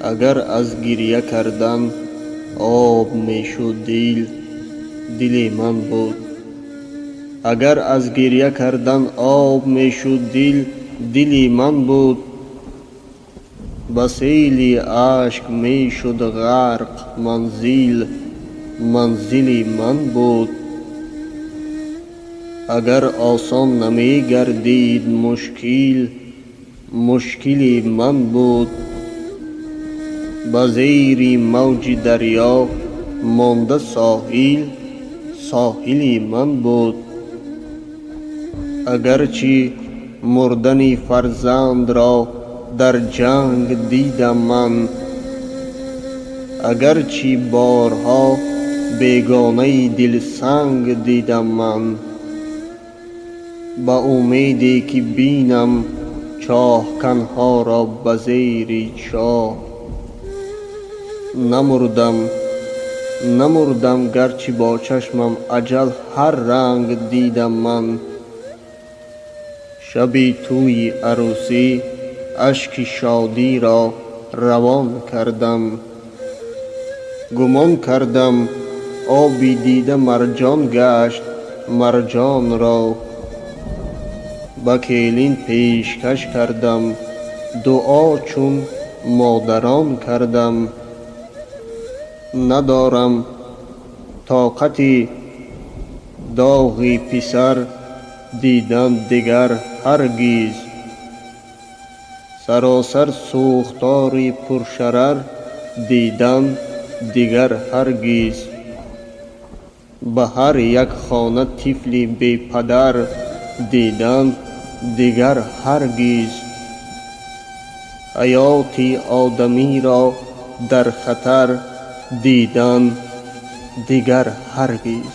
Агар аз гиря кардан об мешуд дил, дили ман буд. Агар аз гиря кардан об мешуд дил, дили ман буд. Ба сели ашк мешуд ғарқ манзил, манзили ман буд. Агар осон намегардид мушкил, мушкили ман буд. Ба зери мавҷи дарё монда соҳил, соҳили ман буд. Агарчи мурдани фарзандро дар ҷанг дидам ман, агарчи борҳо бегонаи дилсанг дидам ман, ба умеде ки бинам чоҳканҳоро ба зери чоҳ. Намурдам, намурдам, гарчи бо чашмам аҷал ҳар ранг дидам ман. Шаби тӯи арӯсӣ ашки шодиро равон кардам. Гумон кардам, оби дида марҷон гашт, марҷонро ба келин пешкаш кардам, дуо чун модарон кардам. Надорам тоқати доғи писар дидан дигар ҳаргиз, саросар сӯхтори пуршарар дидан дигар ҳаргиз. Ба ҳар як хона тифли бепадар дидан дигар ҳаргиз. Ҳаёти одамиро дар хатар дидан дигар ҳаргиз.